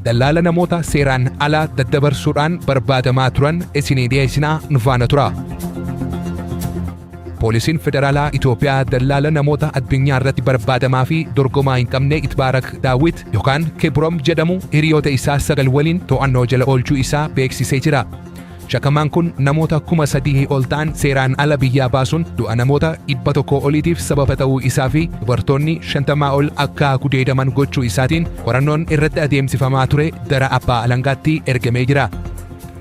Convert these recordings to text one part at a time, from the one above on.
Dallaala namoota seeraan ala daddabarsuudhaan barbaadamaa turan isinii dhiyeessinaa, nu faana tura. Poolisiin Federaalaa Itoophiyaa dallaala namoota addunyaa irratti barbaadamaa fi dorgomaa hin qabne Itbaarak Daawit yookaan Kibrom jedhamu hiriyoota isaa 9 waliin to'annoo jala oolchuu isaa beeksisee jira. Shakkamaan kun namoota 3,000 ol ta'an seeraan ala biyyaa baasuun du'a namoota 100 oliitiif sababa ta'uu isaa fi dubartoonni 50 ol akka gudeedaman gochuu isaatiin qorannoon irratti adeemsifamaa ture gara abbaa alangaatti ergamee jira.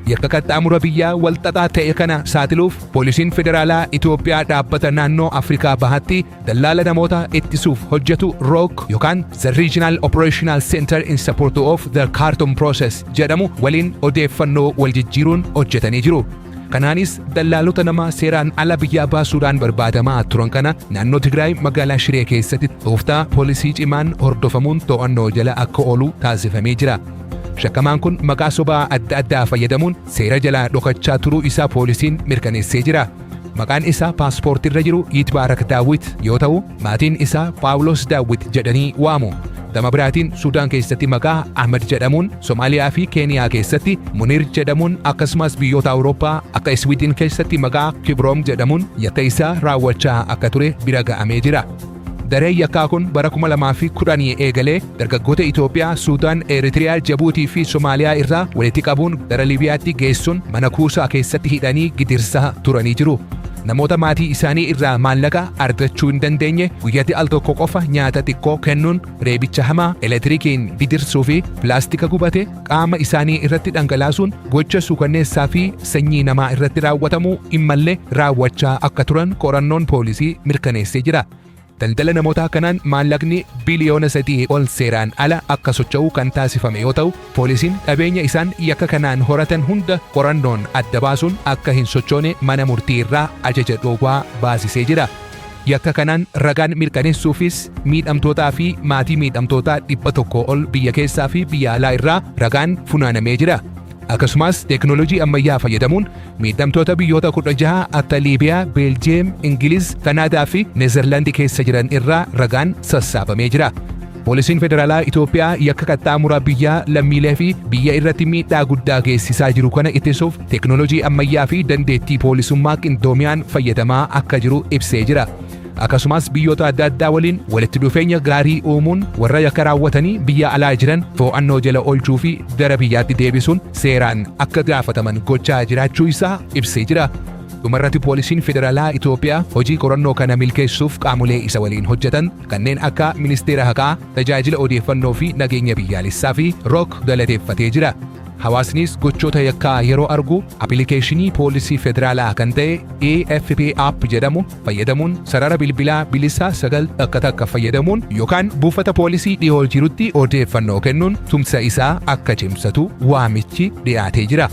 Yakka qaxxaamura biyyaa walxaxaa ta'e kana saaxiluuf Poolisiin Federaalaa Itoophiyaa dhaabbata naannoo Afrikaa Bahaatti dallaala namoota ittisuuf hojjetu ROC yookaan The Regional Operational Center in Support of the Khartoum Process jedhamu waliin odeeffannoo wal jijjiiruun hojjetanii jiru. Kanaanis dallaalota nama seeraan ala biyyaa baasuudhaan barbaadamaa turan kana naannoo Tigraay magaalaa Shiree keessatti tooftaa poolisii cimaan hordofamuun to'annoo jala akka oolu taasifamee jira. Shakkamaan kun maqaa sobaa adda addaa fayyadamuun seera jalaa dhokachaa turuu isaa poolisiin mirkaneessee jira. Maqaan isaa paaspoortiirra jiru Yitbaarak Daawit yoo ta'u, maatiin isaa Paawulos Daawit jedhanii waamu. Gama biraatiin Suudaan keessatti maqaa Ahmad jedhamuun, Somaaliyaa fi Keeniyaa keessatti Munir jedhamuun, akkasumas biyyoota Awurooppaa akka Iswiidin keessatti maqaa Kibroom jedhamuun yakka isaa raawwachaa akka ture bira ga'amee jira. Dareen yakkaa kun bara 2010 eegalee dargaggoota Itoophiyaa, Suudaan, Eritiriyaa, Jabuutii fi Somaaliyaa irraa walitti qabuun gara Liibiyaatti geessuun mana kuusaa keessatti hidhanii gidirsaa turanii jiru. Namoota maatii isaanii irraa maallaqa argachuu hin dandeenye guyyatti al tokko qofa nyaata xiqqoo kennuun reebicha hamaa, elektirikiin gidirsuu fi pilaastika gubate qaama isaanii irratti dhangalaasuun gocha suukanneessaa fi sanyii namaa irratti raawwatamuu hin malle raawwachaa akka turan qorannoon poolisii mirkaneessee jira. Daldala namootaa kanaan maallaqni biliyoona 3 ol seeraan ala akka socho'u kan taasifame yoo ta'u, poolisiin qabeenya isaan yakka kanaan horatan hunda qorannoon adda baasuun akka hin sochoone mana murtii irraa ajaja dhoowwaa baasisee jira. Yakka kanaan ragaan mirkaneessuufis miidhamtootaa fi maatii miidhamtootaa 100 ol biyya keessaa fi biyya alaa irraa ragaan funaanamee jira. Akkasumas teeknooloojii ammayyaa fayyadamuun miidhamtoota biyyoota 16 akka Liibiyaa, Beeljiyeem, Ingiliz, Kanaadaa fi Neezerlaandi keessa jiran irraa ragaan sassaabamee jira. Poolisiin Federaalaa Itoophiyaa yakka qaxxaamura biyyaa lammiilee fi biyya irratti miidhaa guddaa geessisaa jiru kana ittisuuf teeknooloojii ammayyaa fi dandeettii poolisummaa qindoomiyaan fayyadamaa akka jiru ibsee jira. Akkasumas biyyoota adda addaa waliin walitti dhufeenya gaarii uumuun warra yakka raawwatanii biyya alaa jiran to'annoo jala oolchuu fi gara biyyaatti deebisuun seeraan akka gaafataman gochaa jiraachuu isaa ibsee jira. Dhumarratti Poolisiin Federaalaa Itoophiyaa hojii qorannoo kana milkeessuuf qaamolee isa waliin hojjetan kanneen akka Ministeera Haqaa, Tajaajila Odeeffannoo fi Nageenya Biyyaalessaa fi ROC galateeffatee jira. Hawaasnis gochoota yakkaa yeroo argu appilikeeshinii poolisii federaalaa kan ta'e AFP app jedhamu fayyadamuun sarara bilbilaa bilisaa 9 takka takka fayyadamuun yookaan buufata poolisii dhiyoo jirutti odeeffannoo kennuun tumsa isaa akka cimsatu waamichi dhiyaatee jira.